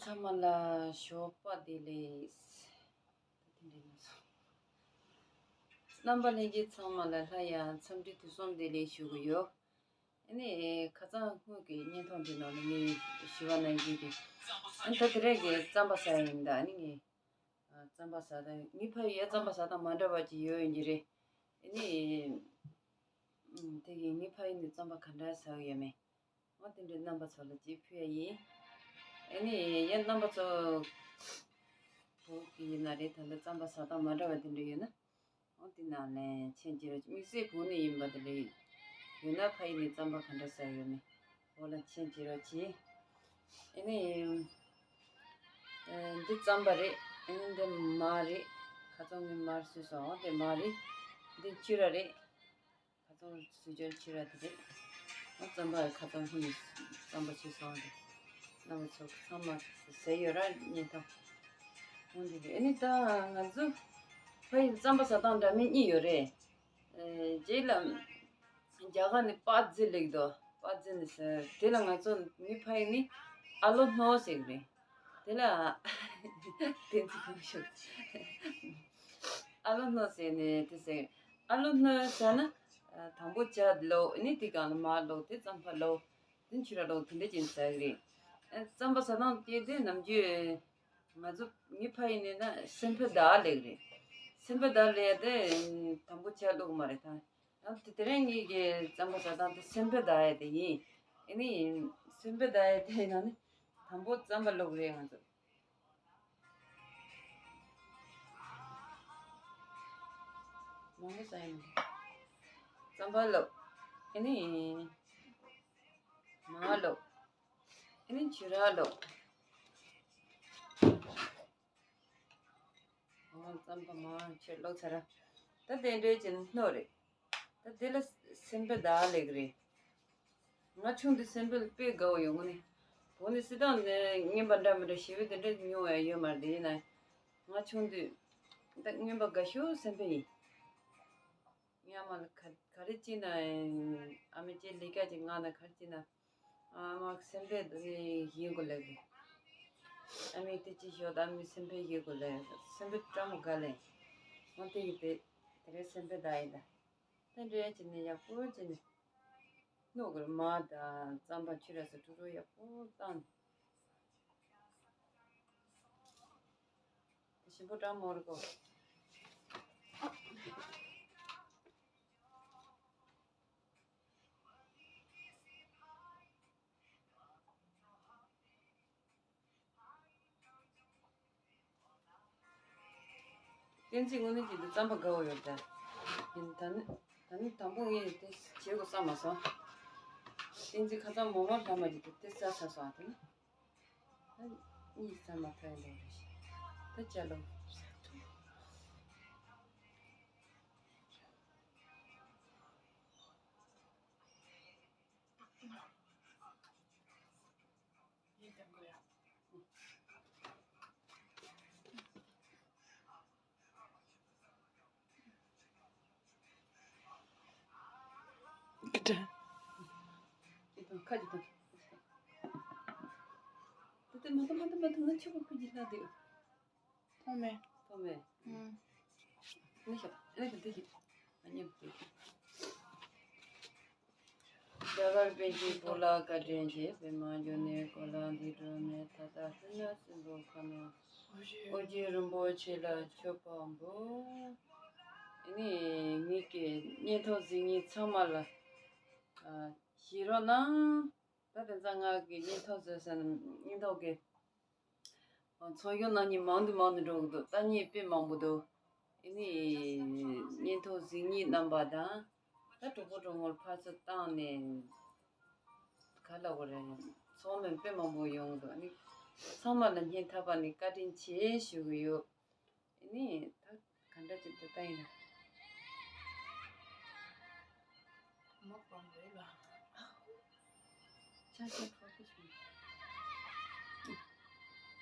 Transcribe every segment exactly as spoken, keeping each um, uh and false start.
ཚང་མ་ལ་ཞོགས་པ་བདེ་ལེགས། རྣམ་པ་ལྷན་རྒྱས་ཚང་མ་ལ་སླར་ཡང་འཚམས་འདྲི་དུས་གསུམ་བདེ་ལེགས་ཞུ་གི་ཡོད། ཨ་ནི་ཁ་སང་སྔོན་གྱི་བརྙན་ཐུང་འདི་ནང་ལ་ངས་ཞུ་བ་ནང་བཞིན་གྱི། ཨ་ནི་ད་དེ་རིང་གི་རྩམ་པ་ཟ་ཡིན་ད། ཨ་ནི་ངས་རྩམ་པ་ཟ་ད་ངའི་ཕ་ཡུལ་ཡ་རྩམ་པ་ཟ་སྟངས་མ་འདྲ་བ་ཅིག་ཡོད་ཡིན་གྱི་རེད། ཨ་ནི་དེ་གི་ངའི་ཕ་ཡུལ་ནས་རྩམ་པ་ག་འདྲ་ཟ་གི་ཡོད་མེད། འོ་དེ་འདྲའི་རྣམ་པ་ཚོ་ལ་ཅིག་ཕུལ་ཡ་ཡིན། ཨ་ནི་ཡང་རྣམ་པ་ཚོ་བོད་ཀྱི་ཡིན་ན་རེད། ད་ལྟ་རྩམ་པ་ཟ་སྟངས་མ་འདྲ་བ་དེ་འདྲ་ཡོད་ན། འོ་དེ་ནང་ལ་མཆན་བརྗེ་རོགས་གྱིས། དམིགས་བསལ་བོད་ནས་ཡིན་པ་དེ་འདྲ་ཡོད་ན་ཕ་ཡུལ་ནས་རྩམ་པ་ག་འདྲ་ཟ་ཡོད་མེད་འོ་ལ་མཆན་བརྗེ་རོགས་གྱིས། ཨ་ནི་ཨ་འདི་རྩམ་པ་རེད། ཨ་ནི་འདི་མར་རེད། ཁ་སང་ངས་མར་བཟོས་སོང་། འོ་དེ་མར་རེད། འདི་སྐྱུར་ར་རེད། ཁ་སང་བཟོས་བྱས་ཁྱེར་ར་དེ་རེད། ང་རྩམ་པ་ཁ་སང་ཧུ་ནས་རྩམ་པ་བྱས་སོང་རེད། རྣམ་པ་ཚོ་ཚང་མ་ཟས་ཡོད་ར་ཉན་ཐང་། འོ་འདི་རེད། ཨ་ནི་ད་ང་ཚོ་ཕ་ཡུལ་རྩམ་པ་ཟ་སྟངས་འདྲ་མིན་གཉིས་ཡོད་རེད། ཨེ་རྗེས་ལ་རྒྱ་གར་ནས་པ་ཛི་ལེགས་དོ། པ་ཛི་ནི་ཟེར། དེ་ལ་ང་ཚོ་ངའི་ཕ་ཡུལ་ནི་ཨ་ལོ་སྣོ་ཟེར་གི་རེད། དེ་ལ་བསྟན་འཛིན་གང་ཤོག་ཨ་ལོ་སྣོ་ཟེར་ནས་དེ་ཟེར། ཨ་ལོ་སྣོ་ཟེར་ན། ཨ་དང་པོ་ཇ་བླུགས། ཨ་ནི་དེ་སྒང་ལ་མར་བླུགས། དེ་རྩམ་པ་བླུགས། དེ་ཕྱུར་ར་བླུགས། དེ་འདྲ་བྱས་ནས་ཟ་གི་རེད། ཨ་རྩམ་པ་ཟ་སྟངས་དེ་དེ་ནམ་རྒྱུན་ང་ཚོ་ངའི་ཕ་ཡུལ་ནས་ན་སྲན་ཕུད་དག་ལེགས་རེད། སྲན་ཕུད་དག་ལེགས་དེ་དང་པོ་ཇ་བླུགས་མ་རེད་ད། ཡང་དེ་དེ་རིང་ངེད་ཀྱི་རྩམ་པ་ཟ་སྟངས་དེ་སྲན་ཕུད་དག་ཡས་དེ་ཡིན། ཨ་ནི་སྲན་ཕུད་དག་ཡས་དེ་ནང་ནས་དང་པོ་རྩམ་པ་བླུགས་རེད་ང་ཚོ། མང་པོ་ཟ་ཡ་མི་འདུག་རྩམ་པ་བླུགས། ཨ་ནི་མར་བླུགས། ཨ་ནི་ཕྱུར་ར་བླུགས། འོ་རྩམ་པ་མར་ཕྱུར་བླུགས་ཚར། ད་དེ་འདྲ་བྱས་ནས་སྣོ་རེད། ད་དེ་ལ་སྲན་ཕུད་དག་ལེགས་རེད། ང་ཆུང་དུས་སྲན་ཕུད་དཔེ་དགའ་བོ་ཡོང་གི་ནི། བོད་ནས་སྲིད་ཐང་ནས་རྔན་པ་འདྲ་མི་འདྲ་ཞེ་པོ་དེ་འདྲ་ཉོ་ཡ་ཡོད་མ་རེད། དེ་ཡིན་ན་ང་ཆུང་དུས་ད་རྔན་པ་དགའ་ཤོས་སྲན་ཕུད་ཡིན། ངའི་ཨ་མ་ལ་ག་ག་རེ་བྱས་ན། ཨ་མས་ཅིག་ལས་ཀ་ཅིག་མངགས་ན་ག་རེ་བྱས་ན། ཨ་མ་སྲན་ཕུད་དེ་ནས་ཡིན་དགོས་ལབ་རེད། ཨ་མས་དེ་ཅིག་ཞོག་ད་ཨ་མས་སྲན་ཕུད་ཡིན་དགོས་ལབ། སྲན་ཕུད་སྤྲང་མོ་དགའ་ལེ། འོ་དེ་ཡིན་དེ། དེ་རིང་སྲན་ཕུད་དག་ཡིན་ད། དེ་འདྲ་བྱས་ནས་ཡག་པོ་བྱས་ནས་སྣོ་དགོས་རེད། མར་དང་རྩམ་པ་ཕྱུར་ར་སོགས་དྲུག་དྲུག་ཡག་པོ་བཏང་། ཞིམ་པོ་འདྲ་མོ་རེད་གོ། བསྟན་འཛིན་དངོས་གནས་ཀྱི་འདི་རྩམ་པ་དགའ་བོ་ཡོད་ད། ཡིན་ད་ནི་ད་ནི་དང་པོ་ངས་དེ་བྱེད་དགོས་བསམ་མ་སོང་། བསྟན་འཛིན་ཁ་སང་མོག་མོག་ལྷམ་མ་གྱི་དེ་དེ་ཟ་ཚར་སོང་ཨ། དེ་ནི་ད་གཉིས་ཟ་མ་ཐག་ཡིན་འགྲོ་རེད། ད་ཅ་ལག་ཁ་ཅིག་དང་། ད་ལྟ་མ་ཐུབ་མ་ཐུབ་མ་ཐུབ་ན་ཆུ་བ་ཁུ་ཅིག་ལྷག་འདུག་མཐོང་མེད། མཐོང་མེད། ཨུམ། ནི་ཤོག་ནི་ཤོག་འདི་ཤོག་ཨ་ཉམས་འདི་ཤོག་རྒྱ་གར་པཎ་ཆེན་བོད་ལ་བཀའ་དྲིན་ཆེ། པདྨ་འབྱུང་གནས་གོ་ལ་འདི་སྒྲོན་མེ། ད་ལྟ་ལྷུན་གནས་སྲིན་པོ་ཁ་ནང་། ཨོ་རྒྱན་རིན་པོ་ཆེ་ལ་མཆོད་པ་འབུལ། ཨ་ནི་ངེད་ཀྱི་བརྙན་ཐུང་གཟིགས་མཁན་ཚང་མ་ལ་ཨ་གཟིགས་རོགས་གནང་། ད་དེང་སང་ང་གི་བརྙན་ཐུང་བཟོས་ཟིན། བརྙན་ཐུང་གི་ཚོགས་ཞུགས་གནང་མཁན་མང་དུ་མང་དུ་འགྲོ་གི་འདུག་ལྟ་མཁན་དཔེ་མང་པོ་འདུག་ཨ་ནི་བརྙན་ཐུང་གཟིགས་མཁན་རྣམ་པ་དང་། ད་གྲོགས་པོ་གྲོགས་མོར་ཕར་ཚུར་བཏང་ནས་ག་ལབ་དགོས་རེད། ཚོགས་མི་དཔེ་མང་པོ་ཡོང་གི་འདུག་ཨ་ནི་ཚང་མ་ལ་སྙིང་ཐག་པ་ནས་བཀའ་དྲིན་ཆེ་ཞུ་གི་ཡོད། ཨ་ནི་ད་ག་འདྲ་ཅིག་ཏུ་ལྟ་ཡིན་ན། མ་སྤང་རེད་ལ། ཆ་ཤས་ཁོ་ཁོ་ཞིག་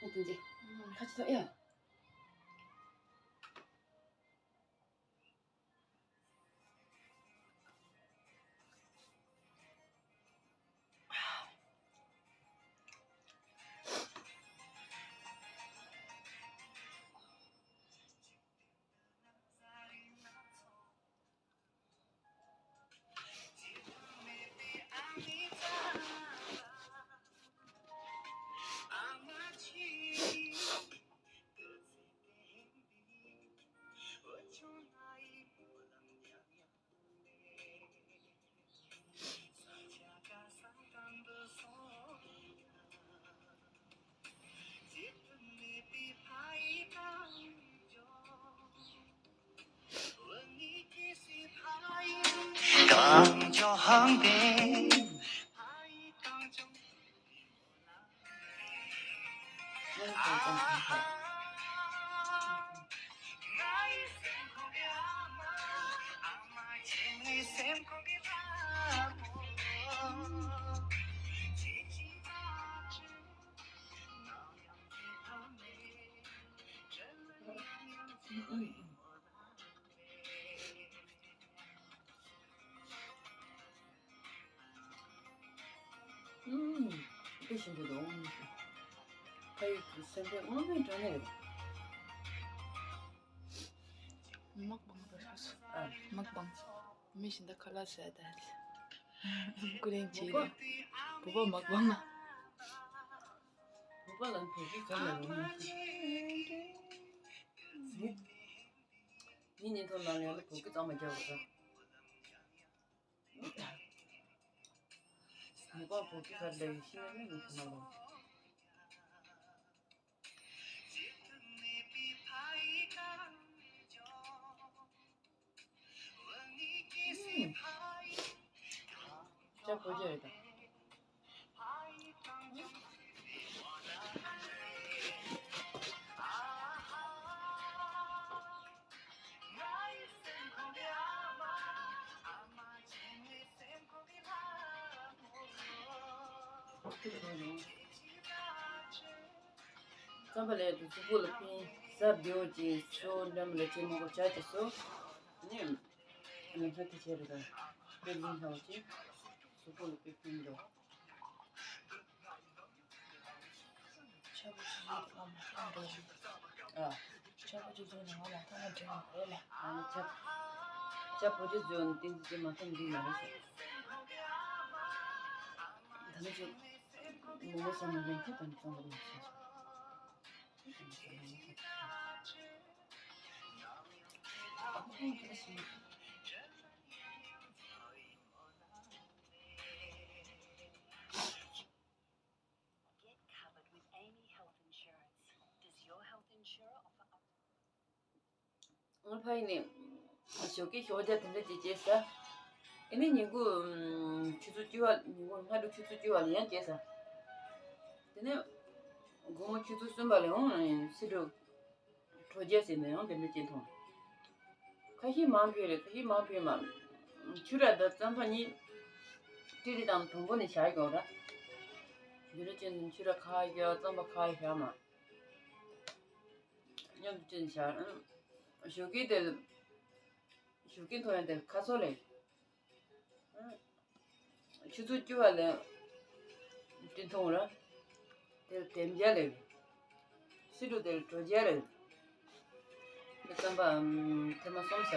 ཨ་དེ་འདི་ཁ་ཅིག་ཐོག་ཡ། ཨུམ། དེ་བཞིན་དུ་འོང་། ཕ་ཡུལ་གྱི་སེམས་པའི་དངོས་པོའི་འགྲོ་ནས། མག་པང་དུ་ཤོག་སོ། ཨ། མག་པང་། མི་བཞིན་དུ་ཁ་ལག་ཟས་ད། ཀུ་རེན་ཅི་ལ། བུ་པ་མག་པང་ན། བུ་པ་ལ་བོད་ཀྱི་ཟ་མ་ཡོང་། ངས་ཉིན་ཐོ་ལ་ལས་ལ་བོད་ཀྱི་ཟ་མ་རྒྱག་པ་དང་། ངེས་པར་བོད་ཀྱི་ཁ་ལས་ཤི་ན་ནི་ངས་ཁོ་ན་ལོ། ཅག་བོད་ཀྱི་རེད་ད། རྩམ་པ་ལས་དུ་གཟུགས་པོ་ལ་ཕན། ཟ་བདེ་བོ་ཅིག་སོ་འདྲ་མི་འདྲ་ཅིག་མང་པོ་བྱ་ཅིག་སོ། ནི་ལམ་སང་དེ་བྱས་རེད་ད། དཔེ་ལུང་ཐང་བ་ཅིག་གཟུགས་པོ་ལ་དཔེ་ཕན་འདུག་ཆ་པོ་ཆུ་ཆུ་ལ་མ་ཐང་འགྲོ་ཞིག་ཨ། ཆ་པོ་ཆུ་ཆུ་ལ་ང་ལ་ཐང་འགྲོ་ཡོང་རེད་ལ། ཨ་ནི་ཆ། ཆ་པོ་ཆུ་ཆུ་ནི་ཏིང་ཙི་ཅི་མ་ཐང་འདི་མ་རེད་ཟེར། ད་ནི་ཆུ། མོ་མོ་ས་མ་ཡོང་ཁ་དང་ཙང་རེད་ཟེར། Get covered with Amy Health Insurance. Does your health insurer offer up ང་ཕ་ཡིན་ནས་ཞོགས་ཀས་ཞོགས་ཇ་དེ་འདྲ་ཅིག་བྱས་ས། ཨེ་ནས་ཉིན་གུང་ཆུ་ཚོད་བཅུ་པ། ཉིན་གུང་སྔ་དྲོ་ཆུ་ཚོད་བཅུ་པ་ལ་ཡང་བྱས་ས། དེ་ནས་དགོང་མོ་ཆུ་ཚོད་གསུམ་པ་ལ་ཡང་སི་འགྲོ། གྲོ་རྗེས་ཟེར་ནས་ཡང་དེ་འདྲ་ཅིག་མཐོང་། ཁ་ཤས་མང་ཕུད་རེད། ཁ་ཤས་མང་ཕུད་མ། ཆུ་ར་དང་རྩམ་པ་གཉིས་ཀྲི་ཀྲི་དང་དང་པོ་ནས་བཞག་ཡོད་ར། འདི་རུ་ཅན་ཆུ་ར་ཁ་བཞག་རྩམ་པ་ཁ་བཞག་མ། མཉམ་དུ་ཅན་བཞག་ཨང་། ཞོགས་ཀས་དེ། ཞོགས་ཀས་མཐོང་ཡང་དེ་ཁ་སོ་ལས། ཨང་། ཆུ་ཚོད་བཅུ་པ་ལ་སྤྲིན་མཐོང་ར། དེར་དེམ་རྒྱ་ལས། སི་ཏུ་དེར་གྲོ་རྒྱ་ལས། དེ་རྩམ་པ་ཐེངས་མ་གསུམ་ཟ།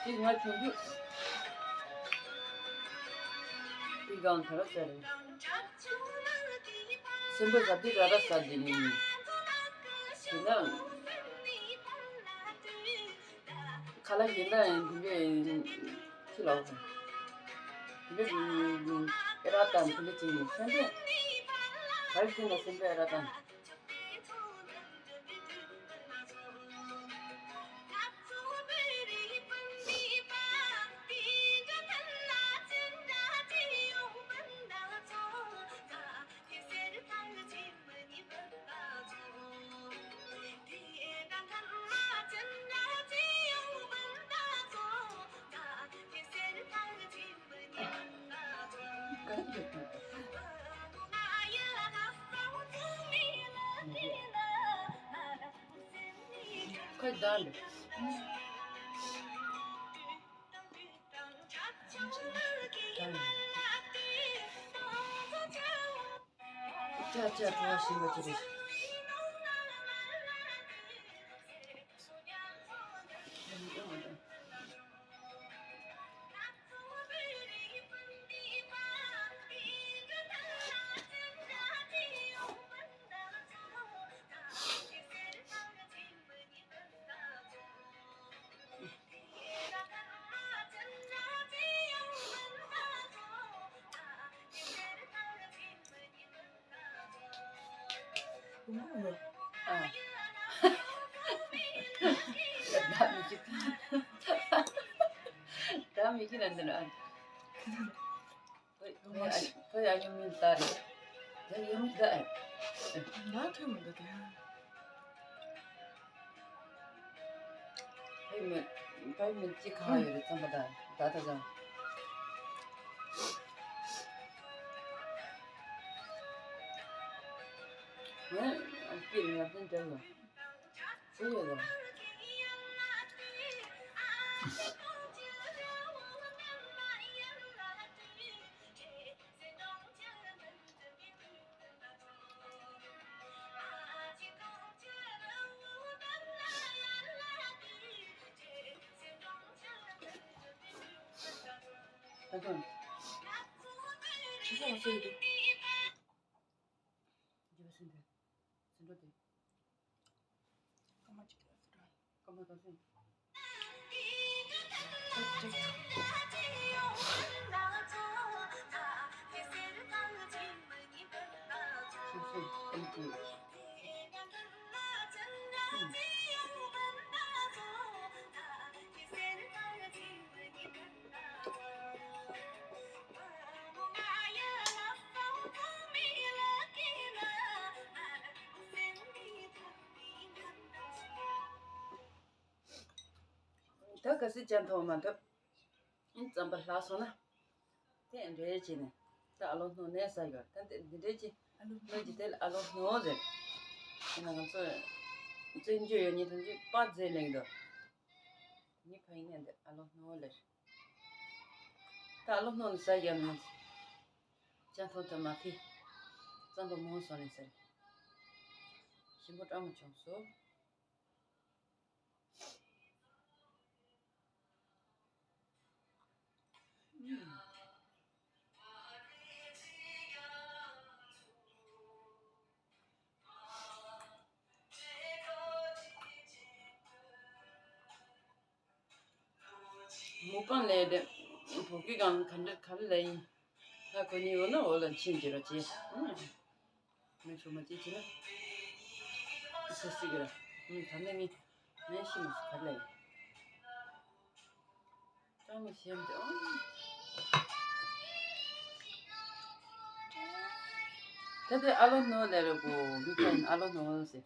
དེ་ང་ཆུང་དུས་དེ་གང་དེ་ར་ཟ་རེད། སེམས་པ་ཟབ་དེ་ར་ར་ཟ་དེ་ནི། དེ་ན། ཁ་ལག་གཞན་དག་ཡང་འདི་འདྲའི་ཁྱི་ལ་འོ། འདི་འདྲའི་ཨེ་རག་དང་འདི་འདྲའི་ཅིག་ཡིན་སེམས་པས། ག་རེ་བྱས་ན་སེམས་པས་ཨེ་རག་དང་། ཁོས་བདག་འདི། ཅག་ཅག་བྲོ་བ་ཞིག་ཡོད་ཀྱི་རེད། ཡ་འདི་ན་ཨ། ཁོ་ཡ་ཁོ་ཡ་ཡུམ་མིན་ད་རེད། ཡ་ཡུམ་ད་ཨ། ང་ཐོས་མི་འདུག་དེ། ཕ་ཡུལ་མི་ཕ་ཡུལ་མི་གཅིག་གང་ཡོད་རེད་བསམ་པ་དང་ད་ད་ད། ངས་སྐྱིད་ལ་ཏན་ཏན་ལ་སུ་ཡོད་ལ། ཨ་ཀྱང་། ཆི་ཟེར་བ་ཟེར་གི་འདུག་ཇི་བ་སེ་འདི། སེ་འགྲོ་དེ། སྐར་མ་གཅིག་ལ་སེ་འགྲོ། སྐར་མ་དང་སེ། ད་ག་སྲིད་ཅན་ཐོག་མ་ཐོབ། རྩམ་པ་ལྷག་སོང་ན། དེ་འདྲའི་བྱས་ནས་ད་ཨ་ལོ་སྣོ་ནས་ཟ་ཡོད་ད་དེ་འདི་འདྲའི་བྱས་སྣོ་གི་དེ་ཨ་ལོ་སྣོ་རེད། ཡིན་ན་ང་ཚོ་བཙན་བྱོལ་ཡོད་ཉིན་ཐམས་ཅད་པ་རྫས་ལེགས་འདུག་ངའི་ཕ་ཡིན་ནས་འདི་ཨ་ལོ་སྣོ་ལེར། ད་ཨ་ལོ་སྣོ་ནས་ཟ་ཡོད་ན་ཅན་ཐོག་ཐོག་མ་ཕི་རྩམ་པ་མང་སོང་ནས་ཟེར། ཞིམ་པོ་སྤྲང་མོ་བྱུང་སོ། མུ་པང་ལས་དེ་བོད་སྐད་སྒང་ག་འདྲ་ག་རེ་ལབ་ཡིན། ད་ཁོ་གཉིས་འོ་ན་འོ་ལ་ཕྱིན་གྱི་རོ་བྱེད། ཨུམ། མི་ཆུང་མ་ཅིག་བྱེད་ན་སུ་སྲིད་གི་ར། ཨུམ། ད་ནི་ངས་ངས་ཤི་མ་སུ་ག་རེ་ལབ་ཡིན། ཀྲང་མི་ཤེས་མི་འདུག་ཨང་། ད་དེ་ཨ་ལོ་ནོ་ལེ་རེ་གོ་མི་ཁ་ཡིན་ཨ་ལོ་ནོ་ཟེར།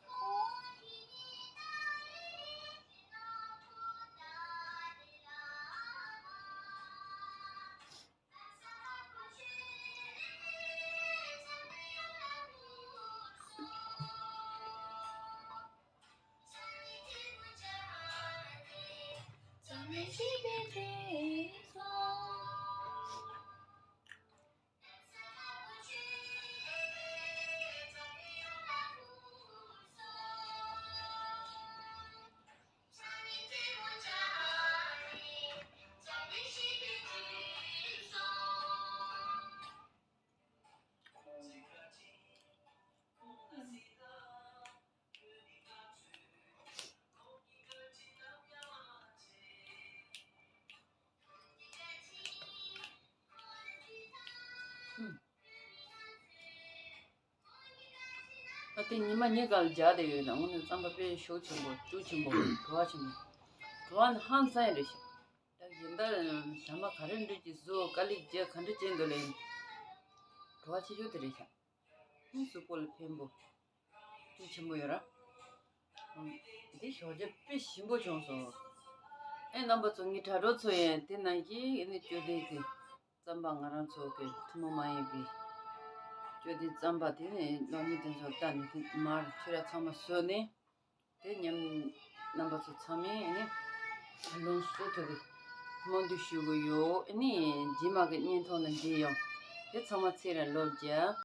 ཨ་དེ་ཉི་མ་གཉིས་སྒང་ལ་རྒྱག་བསྡད་ཡོད་ན་དངོས་གནས་རྩམ་པ་དཔེ་ཤུགས་ཆེན་པོ་སྐྱུག་ཆེན་པོ་བྲོ་བ་ཆེན་པོ། བྲོ་བ་ནི་ཧང་སང་ཡ་རེད་ཤག་ད་གཞན་དག་ཟ་མ་ག་རེ་འདྲ་ཅིག་བཟོ་དཀའ་ལས་རྒྱག་ག་འདྲ་བྱས་འདུག་ལས། བྲོ་བ་ཆེ་ཤོས་དེ་རེད་ཤག་ཨ་ནི་གཟུགས་པོ་ལ་ཕན་པོ། སྐྱུག་ཆེན་པོ་ཡོད་ར། ཨང་། འདི་ཞོགས་ཇ་དཔེ་ཞིམ་པོ་བྱུང་སོང་། ཨེ་རྣམ་པ་ཚོ་ངའི་དྲ་གྲོགས་ཚོ་ཡང་དེ་ནང་གི་ཨེ་ནི་སྤྱོད་ལྡན་གི་རྩམ་པ་ང་རང་ཚོ་གི་ཐུན་མོང་མ་ཡིན་པའི་སྤྱོད་ལྡན་རྩམ་པ་དེ་ནི་གློག་བརྙན་དེ་ཚོ་ལྟ་ནས་དེ་མར་ཁྱོད་ར་ཚང་མ་བཟོས་ནས་དེ་མཉམ་རྣམ་པ་ཚོ་ཚང་མས་ཨེ་ནི་ལོངས་སུ་ཐུབ་པའི་སྨོན་འདུན་ཞུ་གི་ཡོད། ཨེ་ནི་རྗེས་མ་གི་བརྙན་ཐུང་ནང་མཇལ་ཡོང་། དེ་ཚང་མ་ཚེ་རིང་ལོ་བརྒྱ།